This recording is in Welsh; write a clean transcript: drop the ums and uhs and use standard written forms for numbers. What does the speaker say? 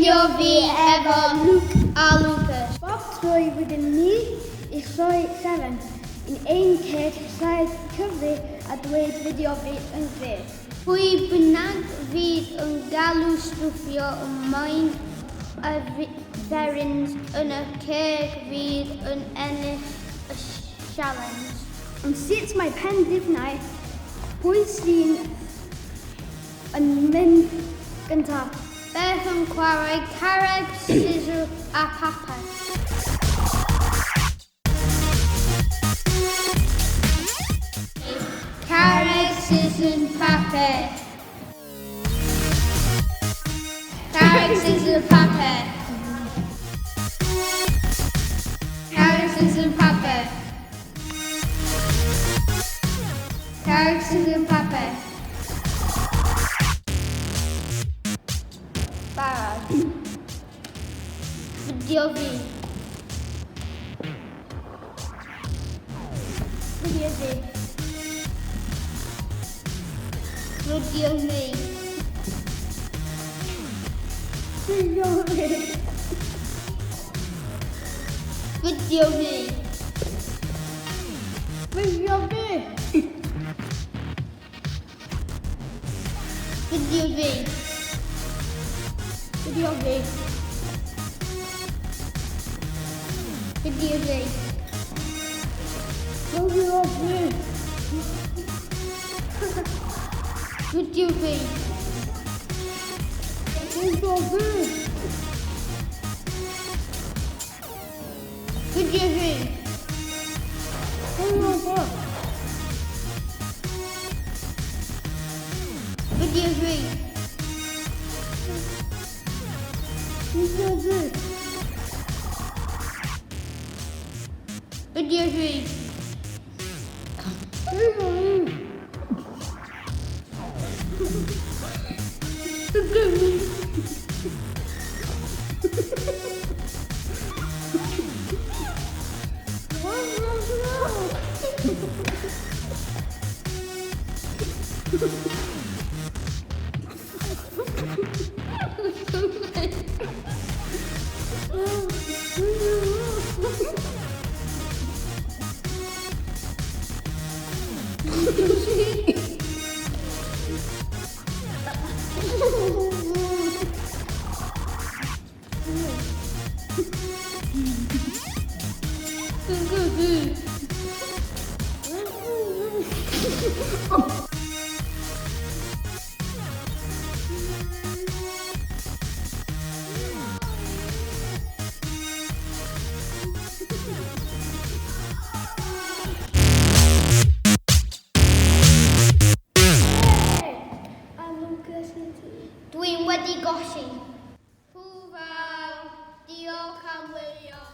Fideo fi efo Luke a Lucas. Bob tro rydyn ni i rhoi seren yn ein ceg rhaid cyfri a dweud fideo fi yn glir. Pwy bynnag fydd yn galw stwffio y maen y fferins yn y ceg fydd yn ennill y sialens. Ond sut mae penderfynu pwy sy'n yn mynd gyntaf? Beth am chwarae carreg, siswrn a papur? Carreg, siswrn, papur. Carreg, siswrn, papur. Carreg, siswrn, papur. Carreg, siswrn, papur. Barod. Fideo fi. Fideo fi. Fideo fi. Fideo fi. Fideo fi. Fideo fi. Fideo fi. Fideo fi. Fideo fi. Fideo fi. Fideo fi. Fideo fi. Fideo fi. Fideo fi. Fideo fi. Fideo fi. Fideo fi. Fideo fi. Fideo fi. A Lucas i ti. Dwi'n wedi golli. Hwyl fawr. Diolch am wylio.